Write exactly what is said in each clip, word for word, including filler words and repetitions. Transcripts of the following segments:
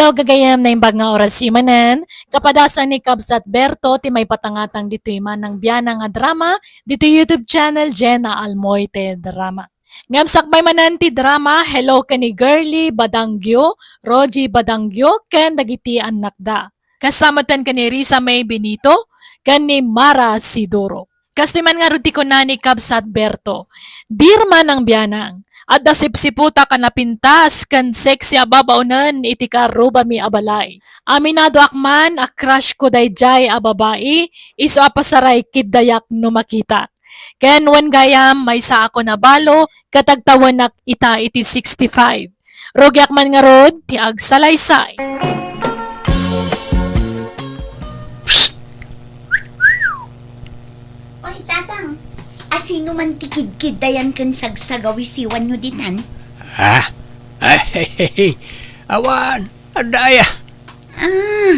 Hello, gagayem, naimbag nga oras manen. Kapadasan ni Kabsat Berto ti maipatangatang ditoy Manang Bianang a drama, ditoy YouTube channel Jenna Almoite Drama. Ngem sakbay manen ti drama, hello ken ni Girly Badangio, Rogie Badangio, ken dagiti annakda. Kasta met ken ni Risa May Benito, ken ni Mara Sidoro. Kastoy man ngarud ti kuna ni Kabsat Berto, "Dear Manang Bianang, adda sipsiputak a napintas ken sexy a babaonen iti kaarrubami a balay. Aminadoak man a crush ko daydiay a babai, isu a pasaray kiddayak no makitak. Ken wen gayam, maysa a kunabalo ket agtawenak ita iti sixty-five. Rugiak man ngarud ti agsalaysay." Psst! Oy, Tatang, asino man ti kidkiddayan ken sagsagawisiwanyo ditan? Ah? Ay, awan, adda aya. Ah,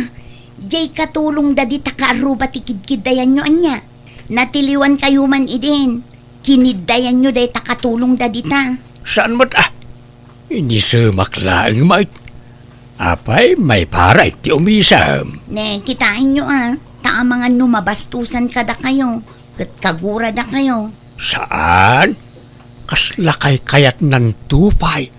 jay katulongda dita kaarruba ti kidkiddayanyo, ania? Natiliwankayo man idin. Kiniddayanyo dayta katulongda dita. Saan met, ah? Inisemak laeng, mait. Apay, maiparay ti umisem. Ne, kitaenyo, ah. Ta amangan no mabastusan kadakayo, ket kaguradakayo. Saan? Kasla kaykayatnan to pay.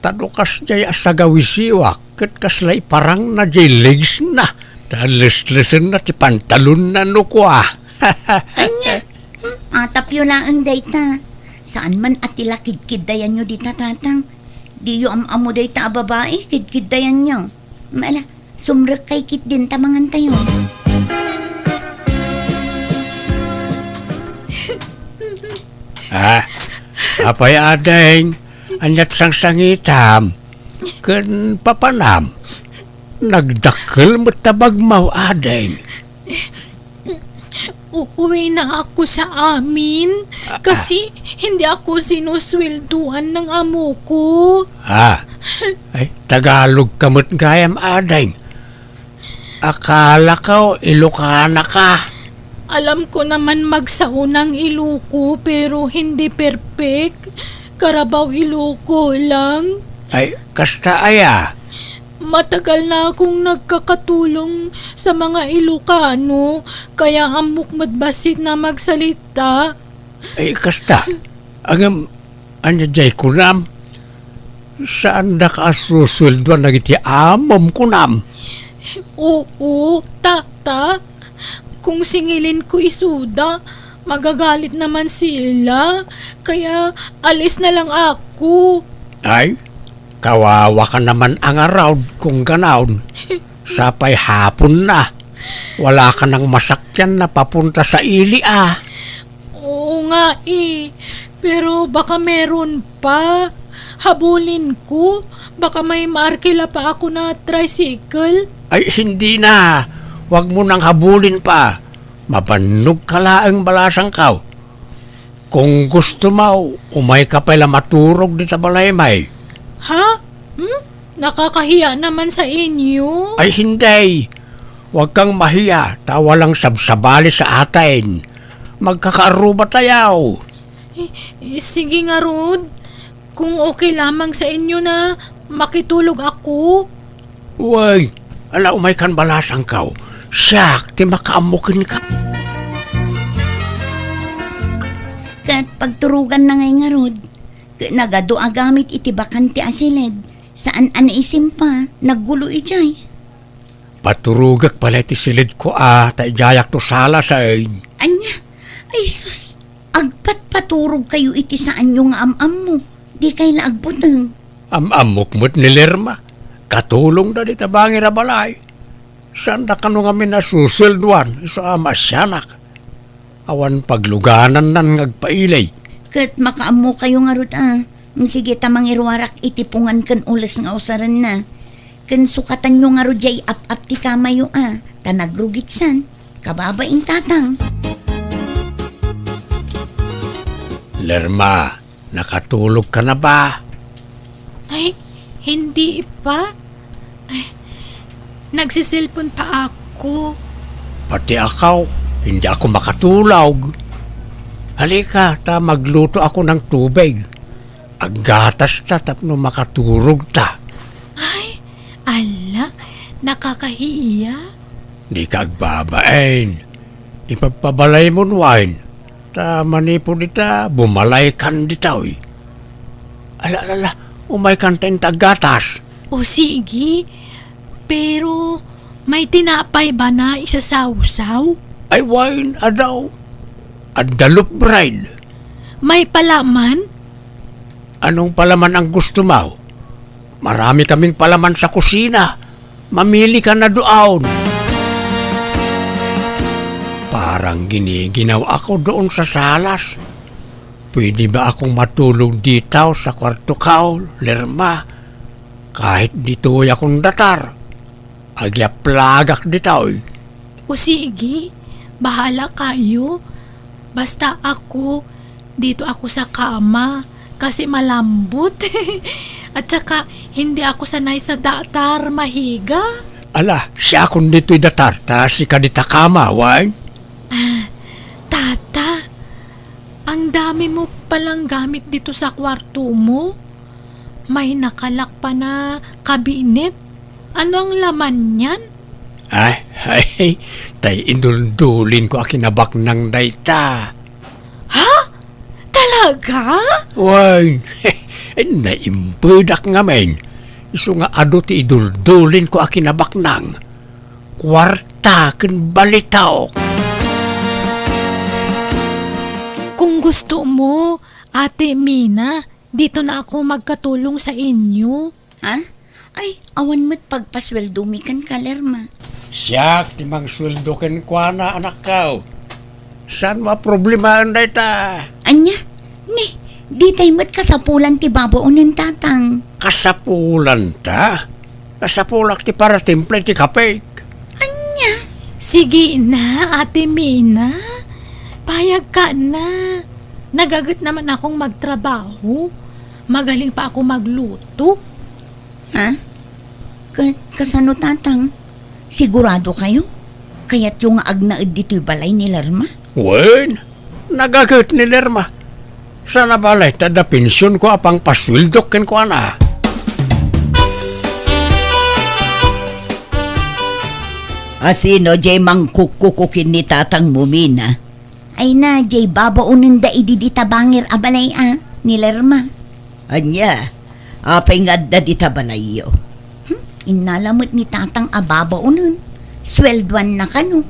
Ta no kasdiay a sagawisiwak, ket kasla iparangna jay legsna, ta leslesenna ti pantalonna no kua. Ania? Hmm, atapyo laeng dayta. Saan man a ti la kidkiddayanyo dita, Tatang? Diyo am-ammo dayta a babai, kidkiddayanyo. Mala, sumrekkay ketdin ta mangantayo. Ah, apay, ading, aniat sangsangitam ken papanam? Nagdakkel met ta bagmaw, ading. Uuwi na ako sa amin kasi hindi ako sinusweldoan ng amo ko. Ah, ay, Tagalog ka met gayam, ading. Akala ko, Ilocana ka. Alam ko naman magsaunang Iloco, pero hindi perfect. Carabao Ilocos lang. Ay, kasta aya? Matagal na akong nagkakatulong sa mga Ilocano, kaya ammok met bassit na magsalita. Ay, kasta. Ngem, ania jay kunam? Saandaka a susweldoan dagiti amom kunam? Oo, Tata. Kung singilin ko isuda, magagalit naman sila. Kaya alis na lang ako. Ay, kawawa ka naman a ngarud kung ganaon. Sapay hapon na. Wala ka nang masakyan na papunta sa ili, ah. Oo nga eh. Pero baka meron pa. Habulin ko. Baka may maarkila pa ako na tricycle. Ay, hindi na. Huwag mo nang habulin pa. Mabannog ka laeng balasangkaw. Kung gusto mo, umay ka pay la maturog dita balay, may. Ha? Hmm? Nakakahiya naman sa inyo. Ay, hindi. Huwag kang mahiya, ta walang sabsabali sa atin. Magkakaarruba tayo. Eh, eh, sige ngarud. Kung okay lamang sa inyo na makitulog ako. Uy, ala, umay kan balasangkaw. Siak ti makaammo kenka. Ket pagturoganna ngay ngarud, ket nagadu a gamit iti bakante a siled, saan a naisimpa, naggulo idiay. Paturogek pay la iti siled ko a, ta idiayak to sala, saen. Ania? Ay sus, agpatpaturog kayo iti saanyo nga am-ammo. Di kay la agbuteng. Am-ammok met ni Lerma. Katulongda dita bangir a balay. Saanda kano ngamin a susueldoan, isu a maasianak. Awan pagluganannan nga agpailay. Ket makaammo kayo ngarud a. Sige ta mangiruarak iti pungan ken ules nga usarenna. Ken sukatanyo ngarud diay ap-ap ti kamayo a, ta nagrugitsan. Kababain, Tatang. Lerma, nakatulog ka na ba? Ay, hindi pa. Ay, nagsiselpon pa ako. Pati ako, hindi ako makatulog. Halika, ta magluto ako ng tubig. Aggatas ta tapno makaturog ta. Ay, Ala, nakakahiya. Dika agbabain. Ipagpabalaymon wen. Ta manipud ita, bumalaykan ditoy. Ala, ala, ala, umaykan ta inta aggatas. O sige, pero may tinapay ba na isasawsaw? Ay, wen, adaw. Adda loaf bread. May palaman? Anong palaman ang gusto mo? Marami kaming palaman sa kusina. Mamili ka na doon. Parang giniginaw ako doon sa salas. Pwede ba akong matulog dito sa kwarto ko, Lerma? Kahit ditoy akong datar, agyaplagak ditoy. O sige, bahala kayo. Basta ako, dito ako sa kama kasi malambot. At saka, hindi ako sanay sa datar mahiga. Ala, siakon ditoy datar, ta sika dita kama, wen? Ah, tata, ang dami mo palang gamit dito sa kwarto mo. May nakalak pa na kabinet. Ano ang laman niyan? Ay, ay, tay iduldulin ko a kinabaknang dayta. Ha? Talaga? Wen, naimpedak ngamin. Isu nga adu ti iduldulin ko a kinabaknang. Kuarta ken balitok. Kung gusto mo, Ate Mina, dito na ako magkatulong sa inyo. Ha? Ay, awan met pagpasueldomi kenka, Lerma. Siak ti mangsueldo kenkuana, anakko. Saan mo a problemaen dayta? Ania? Ni, ditay met kasapulan ti babaonen, tatang. Kasapulan ta? Kasapulak ti paratimpla iti kapek. Ania? Sige na, Ate Mina. Payag ka na. Nagaget naman akong magtrabaho. Magaling pa ako magluto. Ha? Ka-, kasano, tatang? Sigurado kayo? Kayatyo nga agnaed ditoy balay ni Lerma? Wen, nagaget ni Lerma. Sana balay ta adda pension ko a pangpasueldok kenkuana. Asino jay mangkukkuko ken ni tatang mo, Mina? Ay na, jay babaonenda idi dita bangir a balay a, ni Lerma. Ania, apay nga adda dita balayyo? Hmm, innala met ni tatang a babaonen. Sueldoanna kano.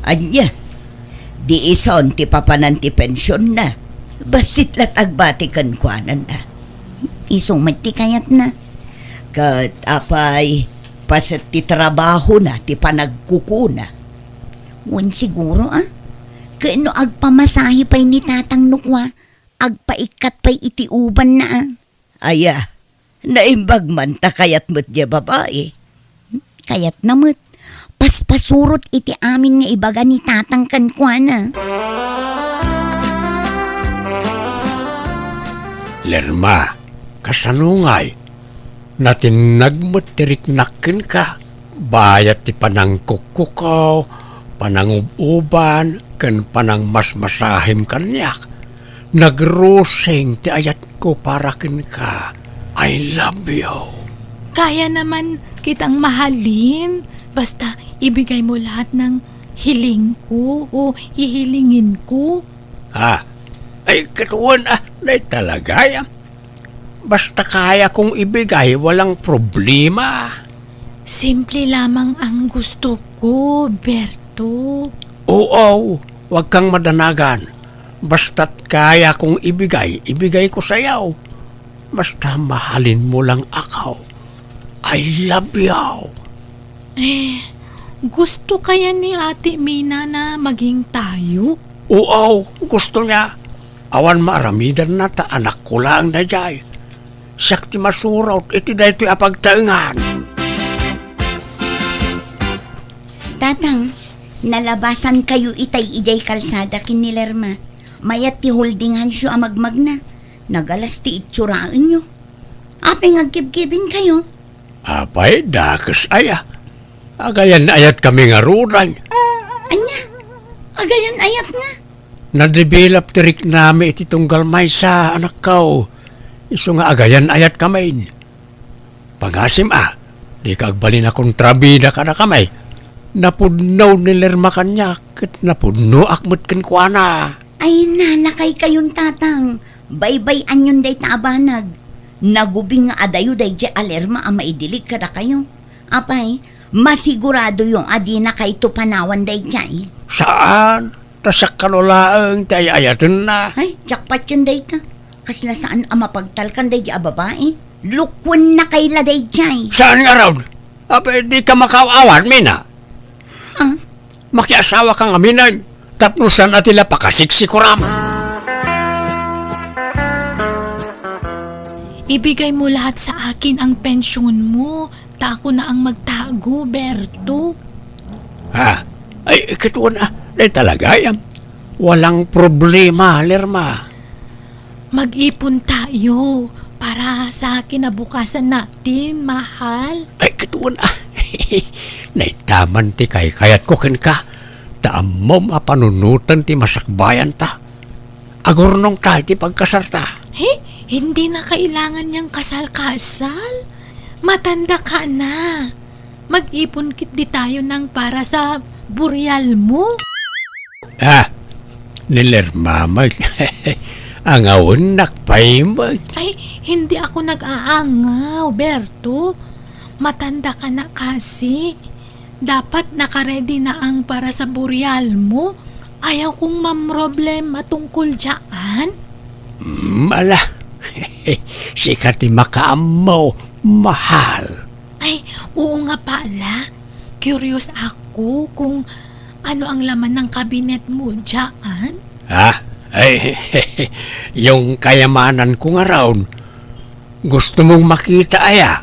Ania, di ison ti papanan ti pensionna. Bassit la't agbati kenkuana. Isu met ti kayatna. Ket apay, paset ti trabahona ti panagkukuna. Wen siguro, a? Ket no agpamasahe pay ni tatang no kua, agpaikkat pay iti ubanna, a? Aya, naimbag man ta kayat met diay babai. Kayatna met, paspasurot iti amin nga ibaga ni tatang kenkuana. Lerma, kasano ngay? Natinnag met ti riknak kenka, bayat ti panangkukkukaw, panangub-uban, ken panangmasmasahim kaniak. Nagrusing ti ayatko para kenka. I love you. Kaya naman kitang mahalin, basta ibigay mo lahat ng hiling ko o hihilingin ko. Ah, ay, katuan, ah, nay talaga, ah. Basta kaya kong ibigay, walang problema. Simple lamang ang gusto ko, Berto. Oo, wag kang madanagan. Basta't kaya kong ibigay, ibigay ko sa'yo. Basta mahalin mo lang ako. I love you. Eh, gusto kaya ni Ate Mina na maging tayo? Oo, gusto niya. Awan maaramidanna ta anakko laeng daydiay. Siak ti masurot iti daytoy a pagtaengan. Tatang, nalabasan kayo itay idiay kalsada ken ni Lerma. Mayat ti holding handsyo a magmagna. Nagalas ti itsuraenyo. Apay nga agkibkibin kayo? Apay, dakes aya. Agayan-ayat kami ngaruden. Ania? Agayan-ayat nga? Nadevelop ti riknami iti tunggal maysa, anakko. Isu nga agayan-ayat kami. Pangasim a, Dika agbalin a kontrabida kadakami. Napudno ni Lerma kaniak, ket napudnoak met kenkuana. Ay, nalakaykayon, Tatang. Baybay-anyon dayta a banag. Nagubing nga adayo daydiay a Lerma a maidilig kadakayo. Apay, masiguradoyo a dinakayto panawan daydiay. Saan? Ta siak kano laeng ti ay-ayatenna. Ay, jackpot yun dayta. Kasla saan a mapagtalkan daydiay a babai. Lukuennakay la daydiay. Saan ngarud? Apay, dika makaaw-awat, Mina? Ha? Makiasawaka ngamin, tapno saan a ti la pakasiksikuram. Ibigay mo lahat sa akin ang pensyon mo, ta ako na ang magtago, Berto. Ha? Ay, ket wen, ah, dayta la gayam. Walang problema, Lerma. Mag-ipon tayo para sa kinabukasan natin, mahal. Ay, ket wen, ah. Naitaman ti kaykayatko kenka, ta ammom a panunoten ti masakbayanta. Agurnongta iti pagkasalta. He? Hindi na kailangan niyang kasal-kasal. Matanda ka na. Mag-ipon ketdi tayo ng para sa burial mo. Ah, ni Lerma met. Angawennak pay met. Ay, hindi ako nag-aangaw, Berto. Matanda ka na kasi. Dapat naka-ready na ang para sa burial mo. Ayaw kong mamroblema tungkol dyan. Mm, ala. Sika ti makaammo, mahal. Ay, oo nga pala. Curious ako kung ano ang laman ng kabinet mo dyan. Ha? Ay, yung kayamanan ko nga raon. Gusto mong makita, aya?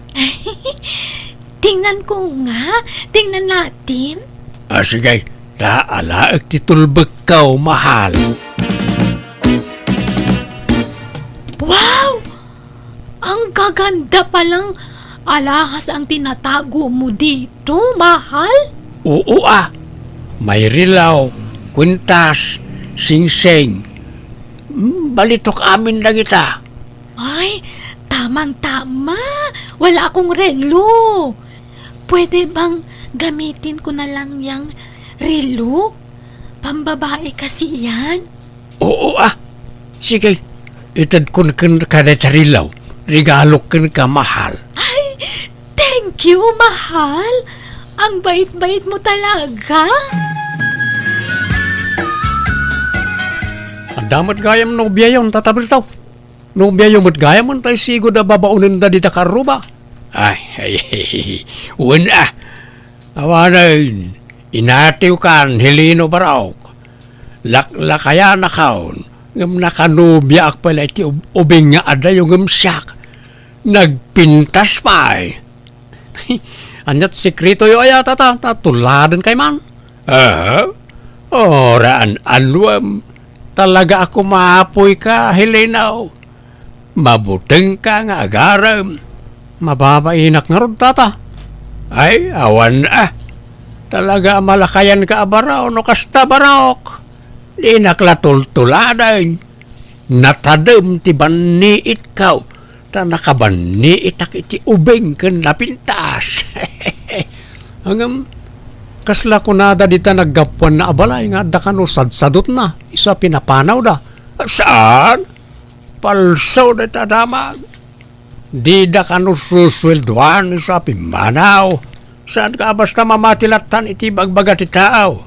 Tingnan ko nga. Tingnan natin. Ah, sige. Ta alaek ti tulbekko, mahal. Wow! Ang gaganda palang alahas ang tinatago mo dito, mahal. Oo, ah. May rilaw, kwintas, singsing. Hmm, balitok amin dagita. Ay, tamang-tama. Wala akong relo. Pwede bang gamitin ko na lang yang relo? Pambabae kasi yan. Oo, ah. Sige, itedkon kenka dayta rilaw. Regalok kenka, mahal. Ay, thank you, mahal. Ang bait-bait mo talaga. Adda met gayam nobiayon, Tata Berto. Nobiayo met gayam, tay sigud a babaonenda dita karruba. Ay, ay, wen, ah. Awanen, inatiwkan, Heleno Barok. Laklakayanakon, ngem nakanobiaak pay la iti ub-, ubing nga adayo ngem siak. Nagpintas pay. Aniat sekretoyo aya, Tata, ta tuladen kay man? Ah, oraan anwem. Talaga a kumapoyka, Heleno. Mabutengka nga agarem. Mababainak ngarud, Tata. Ay, awan, ah. Talaga a malakayanka a baro, no kasta, Barok. Dinak la tultuladen. Natadem ti banniitko, ta nakabanniitak iti ubing ken napintas. Ngem, kasla kunada dita naggapuanna a balay nga adda kano sadsadutna isu a pinapanawda? Saan? Palso dayta damag. Dida kano susueldoan isu a pimmanaw. Saan ka a basta mamati lattan iti bagbaga ti tao?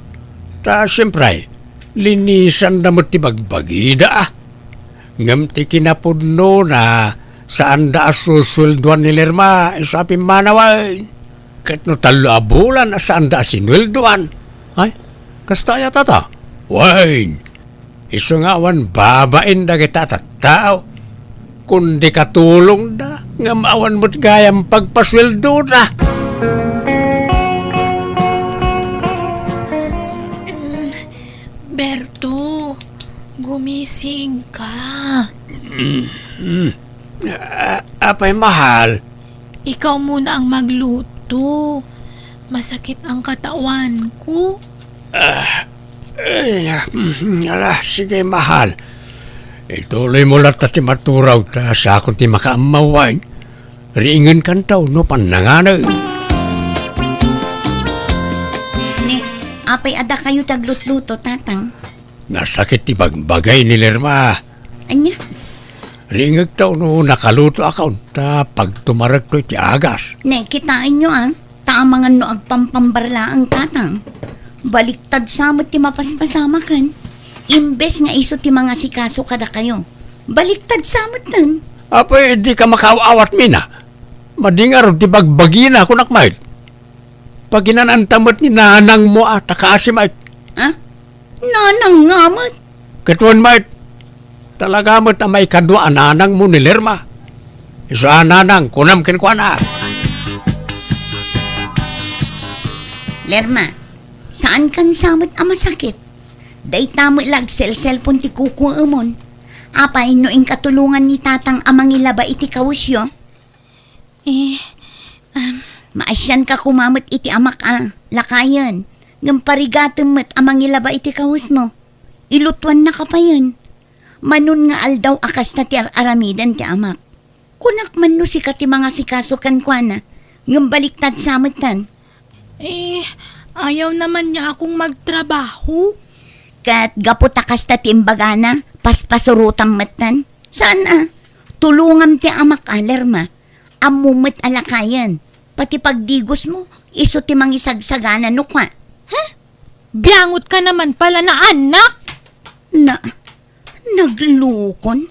Ta siempre, linisanda met ti bagbagida, ah. Ngem ti kinapudnona, saanda a susueldoan ni Lerma isu a pimmanaw, ay. Ket no tallo a bulan a saanda a sinueldoan. Ay, kasta aya, Tata? Wen, isu nga awan babain dagita a tattao, kundi katulongda, ngem awan met gayam pagpasueldoda. Berto, gumising ka. Mm, mm. A-, apay, mahal? Ikaw muna ang magluto. Masakit ang katawan ko. Ah, ay, ah, mm, ala, sige, mahal. Ituloy mo latta ti maturaw, ta siakon ti makaammaw, ay. Riingen kanto no pannanganay. Apay a dakayo ti aglutluto, Tatang? Nasakit ti bagbagay ni Lerma. Ania? Ringegto no nakalutoakon, ta pagtumarekto iti agas. Ne, kitaenyo, a, ta amangan no agpampambar laeng, Tatang. Baliktad sa met ti mapaspasamaken. Imbes nga isu ti mangasikaso kadakayo, baliktad sa metten. Apay, dika makaaw-awat, Mina. Madi ngarud ti bagbagina, kunak met. Paginananta met ni nanangmo a ta kaasi met. A? Nanang nga met? Ket wen met. Talaga met a maikadua a nanangmo ni Lerma. Isu a nanang, kunam kenkuana. Lerma, saankan sa met a masakit? Dayta met la agselselpon ti kukuemon. Apay no inka tulongan ni Tatang a mangilaba iti kawesyo? Eh, um, Maasianka koma met iti amak a, lakayen, ngem parigatem met a mangilaba iti kawesmo. Ilutuannaka payen. Manon nga aldaw a kasta ti ar-aramiden ti amak. Kunak man no sika ti mangasikaso kenkuana, ngem baliktad sa metten. Eh, ayaw naman niya akong magtrabaho. Ket gapu ta kasta ti imbagana, paspasurotam metten. Saan a? Tulongam ti amak a, Lerma. Ammo met a lakayen. Pati pagdigosmo, isu ti mangisagsagana no kua. Huh? Biangot ka naman pala, naanak! Na, naglukon?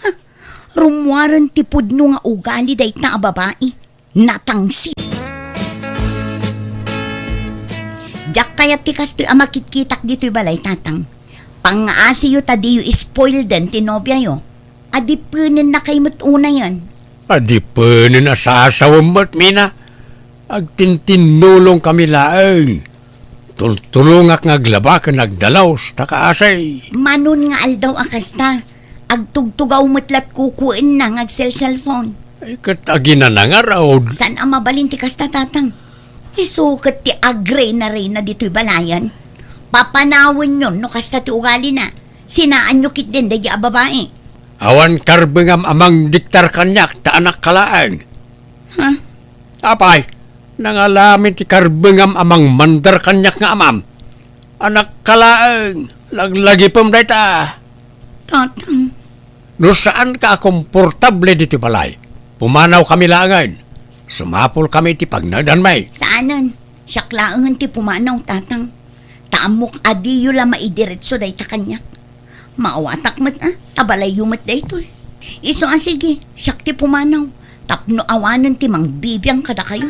Ha? Rummuaren ti pudno nga ugali dayta a babai. Natangsit. Diak kayat ti kastoy a makitkitak ditoy balay, Tatang. Pangngaasiyo ta diyo ispoilden ti nobiayo. Adipenen na kay met unayen. Adipenen a sasawem met, Mina. Agtintinnulong kami laeng. Tultulongak nga aglaba ken agdalaus ta kaasi. Manon nga aldaw a kasta, agtugtugaw met lat kukuenna nga agselselpon. Ay, ket aginanangarud. Saan a mabalin ti kasta, Tatang? Isu ket ti agrenarena ditoy balayan. Papanawenyon no kasta ti ugalina. Sinaanyo ketdin daydi a babai. Awan karbengam a mangdiktar kaniak ta anakka laeng. Ha? Apay, nangalamin ti karbengam a mangmandar kaniak nga amam. Anakka laeng, laglagipem dayta. Tatang. No saanka a komportable ditoy balay, pumanawkami laengen. Sumapulkami iti pagnaedanmi. Saanen, siak laengen ti pumanaw, Tatang. Ta ammok a diyo la maidiretso dayta kaniak. Maawatak met, a, ta balayyo met daytoy. Isu a sige, siak ti pumanaw, tapno awanen ti mangbibiang kadakayo.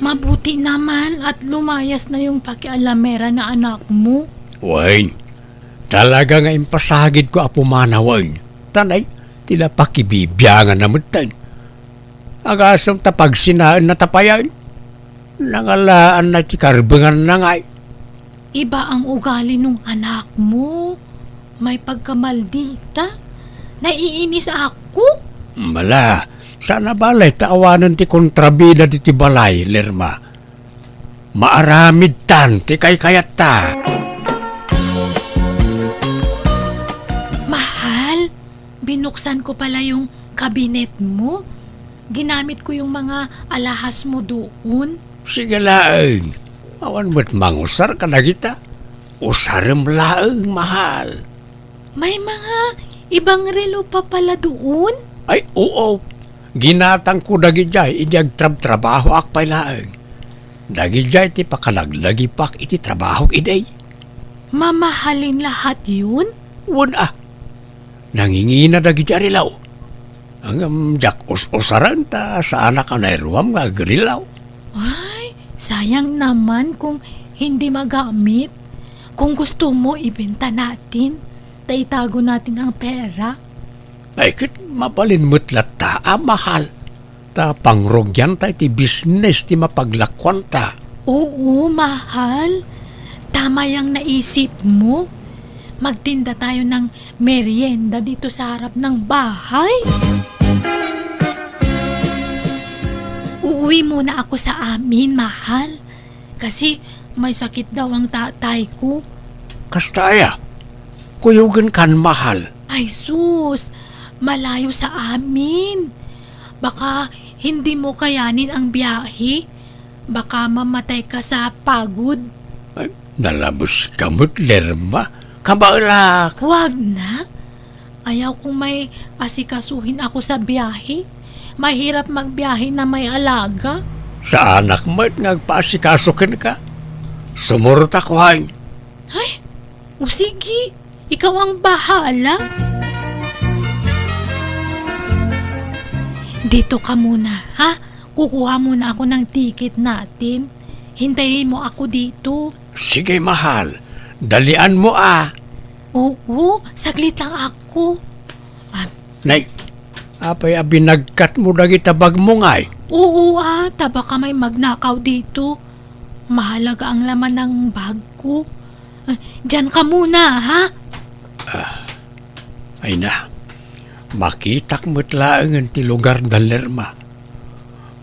Mabuti naman at lumayas na yung pakialamera na anak mo. Wen, talaga nga impasagidko a pumanawen. Tanay, ti napakibibiangan na metten. Agasem ta pagsinaenna ta payen. Nangalaanna ti karbenganna ngay. Iba ang ugali nung anak mo. May pagkamaldita. Naiinis ako. Mala, sana balay ta awanen ti kontrabida diti balay, Lerma. Maaramidtan ti kaykayatta. Mahal, binuksan ko pala yung kabinet mo. Ginamit ko yung mga alahas mo doon. Sige laeng. Awan met mangusar kadagita. Usarem laeng, mahal. May mga ibang relo pa pala doon? Ay, oo. Ginatangko dagidiay idi agtrabtrabahoak pay laeng. Dagidiay ti pakalaglagipak iti trabahok idi. Mamahalin lahat yun? Wen a. Nangingina dagidiay a relo. Ngem diak us-usaren ta saanak a nairuam nga agrelo. Ay, sayang naman kung hindi magamit. Kung gusto mo, ibenta natin. Ta itago natin ang pera. Ay, ket mabalin met latta a mahal. Ta pangrugianta iti bisnes ti mapaglakuanta. Oo, mahal. Tama yang naisip mo. Magtinda tayo ng merienda dito sa harap ng bahay. Uuwi muna ako sa amin, mahal. Kasi may sakit daw ang tatay ko. Kasta aya? Kuyogen kan, mahal. Ay sus, malayo sa amin. Baka hindi mo kayanin ang biyahe. Baka mamatay ka sa pagod. Ay, nalabes ka met, Lerma. Kabaelak. Wag na. Ayaw kong may asikasuhin ako sa biyahe. Mahirap magbiyahe na may alaga. Saanak met nga agpaasikaso kenka. Sumurot ako, hay. Ay, o sige. Ikaw ang bahala. Dito ka muna, ha? Kukuha muna ako ng ticket natin. Hintayin mo ako dito. Sige, mahal. Dalian mo, ah. Oo, saglit lang ako. Ah, Nay, apay a binagkat mo dagita bag mo, ngay? Oo, ah, ta baka may magnakaw dito. Mahalaga ang laman ng bag ko. Ah, diyan ka muna, ha? Ay na, makitak met laengen ti lugar da Lerma.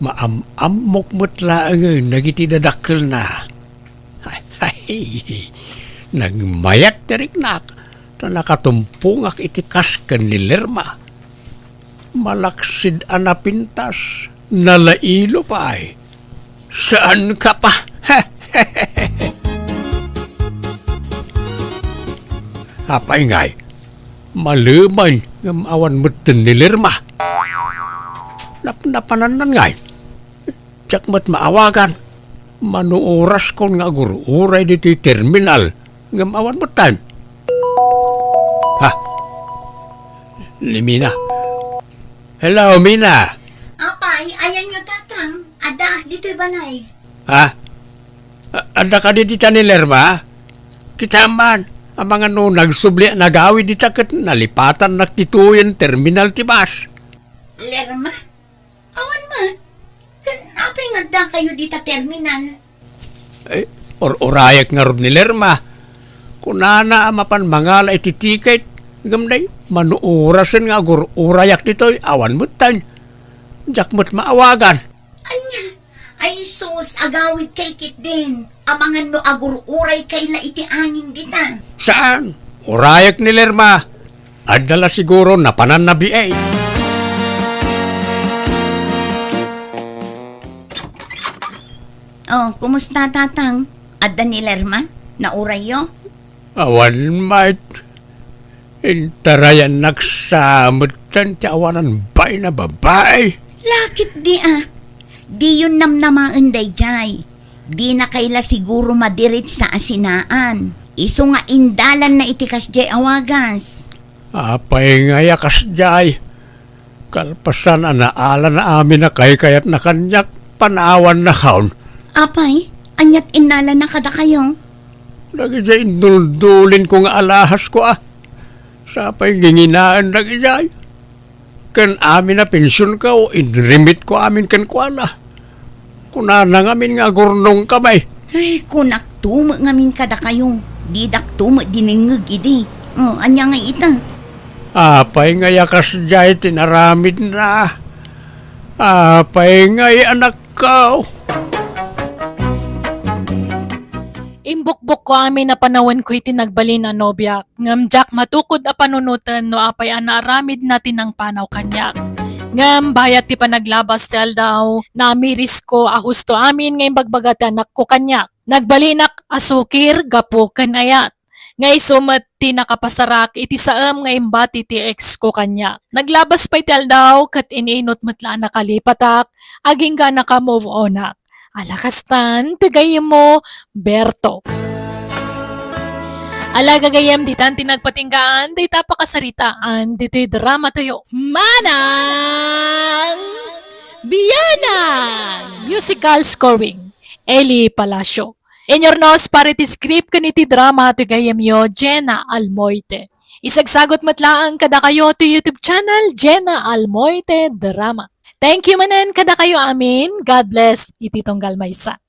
Maam-ammok met laengen dagiti dadakkelna. Ay, nagmayat ti riknak, ta nakatumpongak iti kas ken ni Lerma. Malaksid a napintas, nalailo pay. Saan ka pa? Apay ngay, malemen ngem awan metten ni Lerma. Napnapanannan ngay. Diak met maawagan. Mano oraskon nga agur-uray ditoy terminal ngem awan metten. Ha? Ni Mina. Hello, Mina. Apay, ayanyo, Tatang? Addaak ditoy balay. Ha? A-, adda kadi dita ni Lerma? Kita man, amangan no nagsubli a nagawid dita ket nalipatannak ti tuyen terminal ti bus. Lerma? Awan man. Ken apay nga adda kayo dita terminal? Eh, ur-urayak ngarud ni Lerma. Kunana a mapan mangala iti tiket, ngem day, mano orasen nga agur-urayak ditoy, awan metten. Diak met maawagan. Ania? Ay sus, agawid kay ketdin. Amangan no agur-uray kay la iti angin dita. Saan? Urayak ni Lerma. Adda la siguro napananna biay. Oh, kumusta, Tatang? Adda ni Lerma? Naurayyo? Awan met. Intarayannak sa metten ti awanan bain a babai. Lakit di a. Diyon namnamaen daydiay. Dina kay la siguro madiritsa a sinaan. Isu nga indalanna iti kasdiay a wagas. Apay ngay a kasdiay? Kalpasan a naalanna amin a kaykayatna kaniak, panaawannakon. Apay, aniat innalanna kadakayo? Dagidiay induldulinko nga alahasko a. Sapay nginginaen dagidiay. Ken amin a pensionko, inremitko amin kenkuana. Kunana ngamin nga agurnongkami. Ay, kunakto met ngamin kadakayo, didakto met dinengngeg idi. Oh, ania ngay ita? Apay ngay a kasdiay ti naramidna? Apay ngay, anakko? Imbukbokko amin a panawenko iti nagbalin a nobiak, ngem diak matukod a panunoten no apay a naaramidna ti nangpanaw kaniak. Ngem bayat ti panaglabas ti aldaw, namirisko a husto amin nga imbagbaga ti anakko kaniak. Nagbalinak a sukir gapu ken ayat. Nga isu met ti nakapasarak iti saem nga imbati ti ex ko kaniak. Naglabas pay ti aldaw ket in-inut met la a nakalipatak, agingga naka-move onak. Ala kastan ti gayyemmo, Berto. Ala gagayyem, ditan ti nagpatinggaan dayta pakasaritaan ditoy drama tayo. Manang Biyanan! Musical scoring, Eli Palacio. Inurnos para iti script ken iti drama ti gayyemyo, Jenna Almoite. Isagsagut met laeng kadakayo ti YouTube channel, Jenna Almoite Drama. Thank you manen kadakayo amin. God bless iti tunggal maysa.